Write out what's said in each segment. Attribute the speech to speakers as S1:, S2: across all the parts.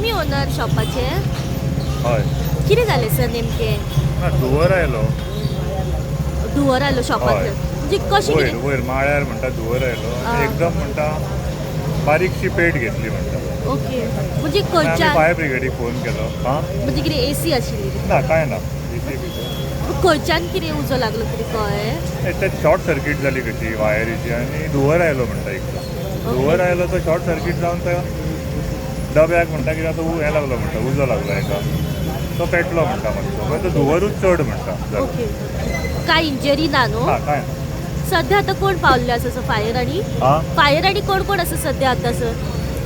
S1: तुमी ओनर शॉपाचे?
S2: हय.
S1: कितें जालें सर नेमकें?
S2: ना, धुंवर आयलो.
S1: धुंवर आयलो शॉपांतल्यान?
S2: हय.
S1: म्हणजे कशें?
S2: वयर
S1: कितें?
S2: वयर माळ्यार म्हणटा धुंवर आयलो आनी एकदम म्हणटा बारीकशी पेट घेतली म्हणटा.
S1: ओके, म्हणजे
S2: आनी आमी
S1: खंयच्यान?
S2: फायर ब्रिगेडीक फोन केलो. हां.
S1: म्हणजे कितें एसी आशिल्ली?
S2: ना, कांय ना, एसी बी.
S1: खंयच्यान कितें उजो लागलो, कितें कळ्ळें?
S2: ते शॉर्ट सर्कीट जाली कशी वायरीची आनी धुंवर आयलो म्हणटा एकदम. धुंवर आयलो तो शॉर्ट सर्कीट जावन तो डब्याक म्हणटा कितें आतां हें लागलो म्हणटा, उजो लागलो हेका, तो पेटलो म्हणटा मातसो, पण तो धुंवरूच चड म्हणटा जालो.
S1: ओके, काय इंजरी ना न्हू?
S2: ना, कांय ना.
S1: सध्या आतां कोण पावल्ले आसा सर फायर आनी?
S2: हां.
S1: फायर आनी कोण कोण आसा सध्या आतां सर?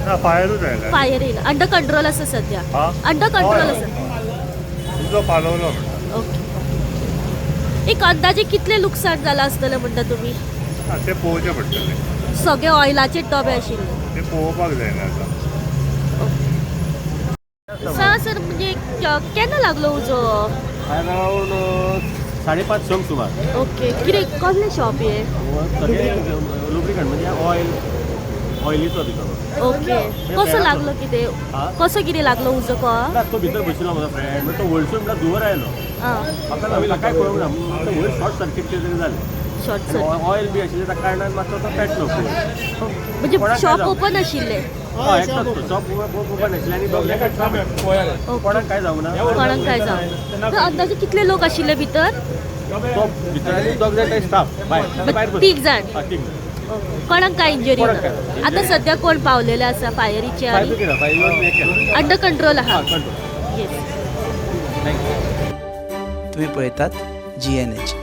S2: ना, फायरूच आयला.
S1: फायर येयला, अंडर कंट्रोल आसा सध्या?
S2: हां.
S1: अंडर कंट्रोल आसा?
S2: उजो पालवलो म्हणटा.
S1: ओके, एक अंदाजे कितलें लुकसाण जालां आसतलें म्हणटा तुमी?
S2: ना, ते पळोवचें पडटलें.
S1: सगळे ऑयलाचे डबे आशिल्ले.
S2: ते पळोवपाक जायना आतां.
S1: सा सर, म्हणजे केन्ना लागलो उजो?
S3: अरावंड 5:30-6 सुमार.
S1: ओके, कितें कसलें शॉप हें?
S3: सगळे लुब्रिकंट, म्हणजे ऑयल, ऑयलीचो भितर.
S1: ओके, कसो लागलो कितें?
S3: हा?
S1: कसो कितें लागलो उजो को?
S3: ना, तो भितर बशिल्लो म्हजो फ्रेंड, म्हणजे तो वयरसून म्हणल्यार धुंवर आयलो.
S1: आं.
S3: म्हाका ताकाय कळूंक ना, म्हणटा वयर शॉर्ट सर्कीट कितें तरी जालें.
S1: Short circuit.
S3: ऑयल बी आशिल्लें त्या कारणान मातसो तो पेटलो पळय.
S1: म्हणजे
S3: कोणाक
S1: शॉप
S3: काय
S1: ओपन आशिल्लें?
S3: हय, एकटोच तो. शॉप ओपन आशिल्लें आनी दोगले. कोणाक काय जावंक ना.
S1: कोणाक काय जावं तर अंदाजे कितले लोक आशिल्ले भितर?
S3: तो भितर आनी दोग जाण स्टाफ भायर भायर बसले.
S1: तीग जाण.
S3: हा, तीग.
S1: कोणाक काय इंजरी
S3: कोणाक
S1: ना?
S3: काय.
S1: आता सध्या कोण पावलेले आसा फायरीचे?
S3: फायर
S1: आनी
S3: ब्रिगेड, फायर येवन हें केलें.
S1: अंडर कंट्रोल आहा?
S3: हा, कंट्रोल.
S1: येस.
S3: Thank you.
S4: तुम्ही पळयतात जीएनएच.